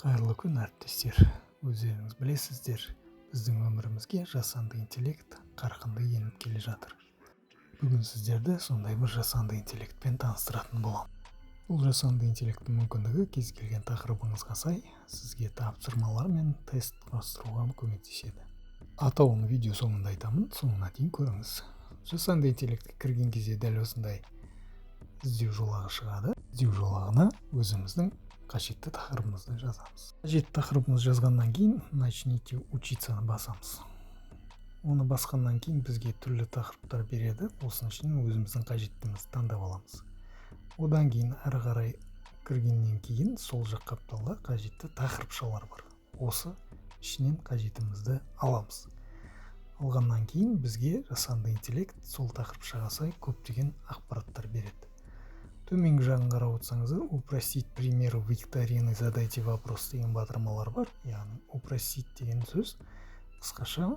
Қайырлы күн, әріптестер! Өздеріңіз білесіздер, біздің өмірімізге жасанды интеллект қарқынды еніп келе жатыр. Бүгін сіздерді сондай бір жасанды интеллектпен таныстыратын боламын. Бұл жасанды интеллекттің мүмкіндігі кез келген тақырыбыңызға сай сізге тапсырмалар мен тест құрастыруға көмектеседі. Атауын видео соңында айтамын, соңына дейін көріңіз. Жасанды интеллектке кірген кезде дәл осындай іздеу жолағы шығады. Іздеу жолағына өзіміздің қажетті тақырыбымызды жазамыз. Қажетті тақырыбымызды жазғаннан кейін «Начните учиться» басамыз. Оны басқаннан кейін бізге түрлі тақырыптар береді. Осының ішінен өзіміздің қажеттімізді таңдап аламыз. Одан кейін әрі қарай кіргеннен кейін сол жақ қапталда қажетті тақырыпшалар бар. Осы ішінен қажетімізді аламыз. Алғаннан кейін бізге жасанды интеллект сол тақырыпшаға сай көптеген ақпараттар береді. Төменгі жағын қарап отырсаңыздар, «Упростить примеры викторины», «Задайте вопрос» деген батырмалар бар. Яғни «Упростить» деген сөз қысқаша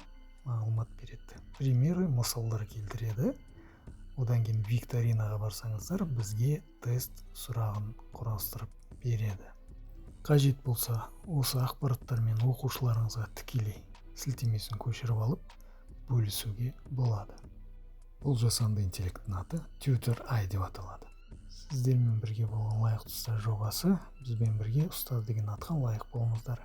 мағлұмат береді, примеры, мысалдар келтіреді. Одан кейін викторинаға барсаңыздар, бізге тест сұрағын құрастырып береді. Қажет болса, осы ақпараттармен оқушыларыңызға тікелей сілтемесін көшіріп алып, бөлісуге болады. Бұл жасанды интеллекттің аты Tutor AI деп аталады. Сіздермен бірге болған «Лайықты ұстаз» жобасы. Бізбен бірге ұстаз деген атқа лайық болыңыздар.